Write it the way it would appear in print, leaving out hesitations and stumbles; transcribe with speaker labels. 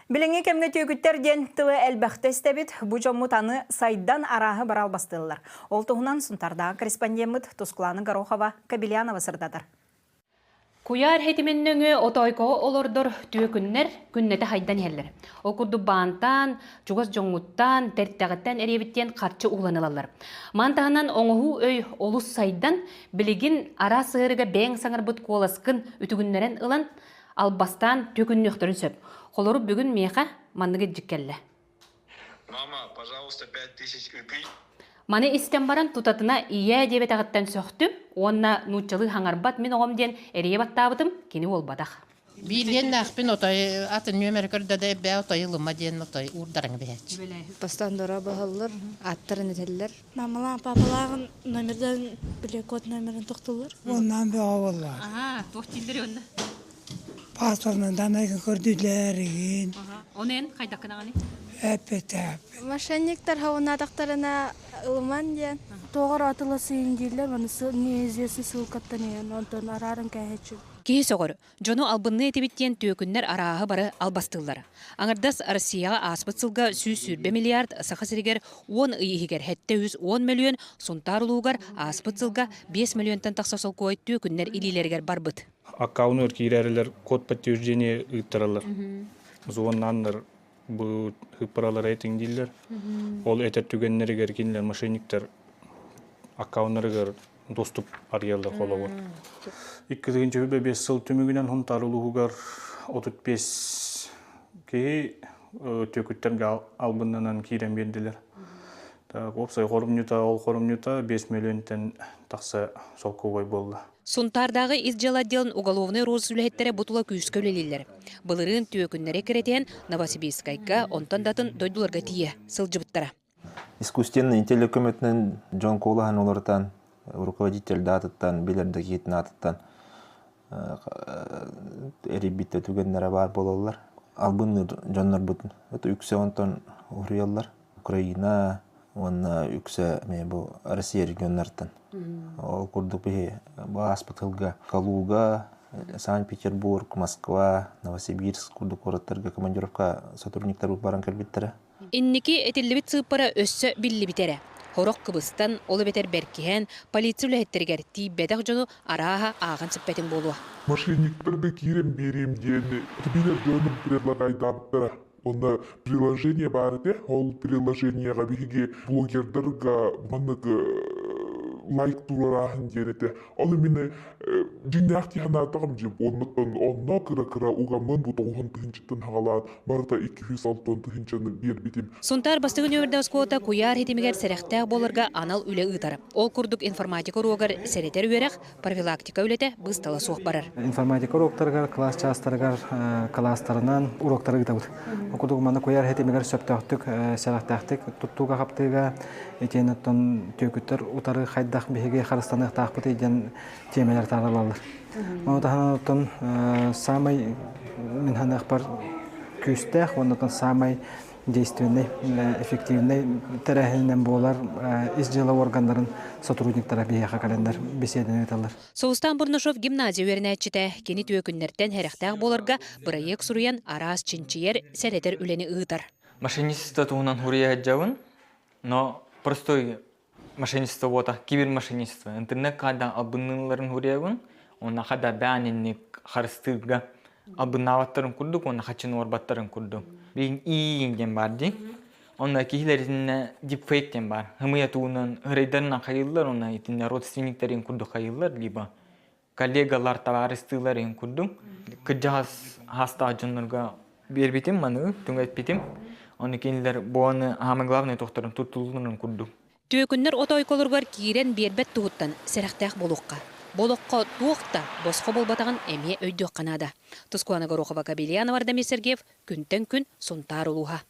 Speaker 1: Билиҥҥи кэмҥэ түөкүттэр диэн тылы элбэхтэ истэбит. Бу дьоммут аны сайдан арааһы бары албастыыллар. Ол туһунан Сунтардааҕы корреспондеммыт Тускулаана Горохова Кобельянова сырдатар.
Speaker 2: Куйаар ситимин нөҥүө отоойкоҕо олордор түөкүннэр күннэтэ хайдан иһэллэр. Ол курдук баантаан, чугас дьоҥҥуттан, тэртэҕиттэн эриэбиттиэн харчы уган ылаллар. Маны таһынан оҥоһуу өй олус сайдан, билигин араас сыһыарыга бэйэҥ саҥарбыт куоласкын үтүгүннэрэн ылан, албастаан түөкүннүөхтэрин сөп. Холорук бүгүн миэхэ маннык илдьит кэллэ.
Speaker 3: Мама, пожалуйста, 5000 ыытый.
Speaker 2: Маны истэн баран тутатына ийээ диэбэтэҕиттэн сөхтүм уонна нууччалыы хаҥарбат мин оҕом диэн эрийэ баттаабытым кини буолбатах.
Speaker 4: Биилиэннээхпин отой атын нүөмэр көрдө да эбээ отой ылыма диэн отой уурдарыҥ биһээччи.
Speaker 5: Бастаан дора баһаллар, аттарын этэллэр.
Speaker 6: Мамалаах, папалааҕын номердан били код номерын тохтуллар.
Speaker 7: Оннан бөҕө буолла.
Speaker 2: Аа, туох дииллэр онно?
Speaker 7: Паспорынан данайгын көрдүлэр игин.
Speaker 2: Оны эн хайдаккынаҕыный?
Speaker 7: Эппетеп.
Speaker 6: Мошенниктар хавунаатахтарына ылыман диэн.
Speaker 8: Тоҕор атыла сыйын дииллэр, маны неизвестный ссылкаттан иһэн, онтон арааран кээһэччи.
Speaker 2: Киһи сөҕөр, дьону албынныа этибит диэн түөкүннэр арааһы бары албастыыллар. Аҥардас Россияҕа ааспыт сылга 120 миллиард, Саха сиригэр 10 ый иһигэр 710 мөлүйүөн, Сунтаар улууһугар ааспыт сылга 5 мөлүйүөнтэн тахса солкуой түөкүннэр илиилэригэр барбыт.
Speaker 9: Аккаунугар киирэрилэр код подтверждение ыыттараллар. Звоннааннар бу ыыппаралара этиҥ дииллэр. Ол этэр түгэннэригэр кинилэр мошенниктар аккауннарыгар доступ арыйаллар холобур. 2005 сыл түмүгүнэн Хунтаар улууһугар 35 киһи түөкүттэргэ албыннанан киирэн биэрдилэр. Так, уопсай хорумньута, ол хорумньута 5 миллионтан тахса солкуобай буолла.
Speaker 2: Сунтаардааҕы ис дьыала отделын уголовнай розыск үлэһиттэрэ бу тула күүскэ үлэлииллэр. Былырыын түөкүннэри кирэтиһэн Новосибирскайга, онтон да атын дойдуларга тиийэ сылдьыбыттара.
Speaker 10: Искусственный интеллект көмөтүнэн дьон куолаһын уларытан, руководитель даатыттан, билэр да киһитин аатыттан эрийбит да түгэннэрэ баар буолаллар. Албынныыр дьоннорбут үксэ онтон уһуйаллар. Украина уонна үксэ эмиэ бу Россия регионнарыттан. Ол курдук биһи бу ааспыт сылга Калуга, Санкт-Петербург, Москва, Новосибирск курдук куораттарга командировка сотрудниктарбыт баран кэлбиттэрэ.
Speaker 2: Инники этиллибит сыыппара өссө биллибитэ эрэ. Сорох кыбыстан, ол эбэтэр бэркиһээн, полиция үлэһиттэригэр тиийбэтэх дьону арааһа ааҕан сиппэтиҥ буолуо.
Speaker 11: Мошенниктарга киирэн биэриэм диэн билэр дьонум предлагайдаабыттара. Онно приложение баар этэ. Ол приложениеҕа биһиги блогердарга маннык лайк туруорааһын диэн этэ. Ол именно дьиҥнээх дии санаатаҕым дьиҥ. Оннуттан онно кыра-кыра угаммын бу тоҕуһун тыһыынчаттан хаҕалаан барыта 260 тыһыынчаны биэрбитим.
Speaker 2: Сунтаар бастакы нүөмэрдээх оскуолата куйаар ситимигэр сэрэхтээх буоларга анал үлэ ыытар. Ол курдук информатика уруогар сэрэтэр үөрэх, профилактика үлэтэ быыстала суох барар.
Speaker 12: Информатика уруоктарыгар, кылаас чаастарыгар, кылаастарынан уруоктары ыытабыт. Ол курдук манна куйаар ситимигэр сөптөөхтүк, сэрэхтээхтик туттууга-хаптыыга итиэннэ оттон түөкүттэр утары хайдах биһиги харыстаныахтаахпытый диэн тиэмэлэр таарылаллар. Ону таһынан оттон саамай мин саныахпар күүстээх уонна оттон саамай действенный, эффективный тэрээһининэн буолар ис дьыала органнарын сотрудниктара биһиэхэ кэлэннэр беседаны ыыталлар.
Speaker 2: Сулустаан Бурнашов гимназия үөрэнээччитэ. Кини түөкүннэртэн сэрэхтээх буоларга бырайыак суруйан араас чинчийэр, сэрэтэр үлэни ыытар.
Speaker 13: Мошенничество туһунан суруйа сылдьабын, но простой мошенничество буота, кибермошенничество. Интернет хайда албынныылларын суруйабын, уонна хада бээн инник харыстыырга албыннаабаттарын курдук уонна хаччыны уорбаттарын курдук. Билигин иин диэн баар дии. Онно киһилэр итиннэ дипфейк диэн баар. Ымыйа туунан ырайдарынан хайыыллар, уонна итиннэ родственниктэрин курдук хайыыллар, либо коллегалар, табаарыстыылар иһин курдук. Кырдьаҕас хаастаах дьоннорго биэрбитим, маны түҥэппитим. Ону кинилэр буоны самое главное туохтарын туттулларын курдук.
Speaker 2: Түөкүннэр отоойколоругар киирэн биэрбэт туһуттан сэрэхтээх буолуохха. Бу олоххо туох да босхо буолбатаҕын эмиэ өйдүөххэ наада. Тускуана Горохова, Кабельянова, Ардамир Сергеев, Күнтэн күн Сунтаар улууһа.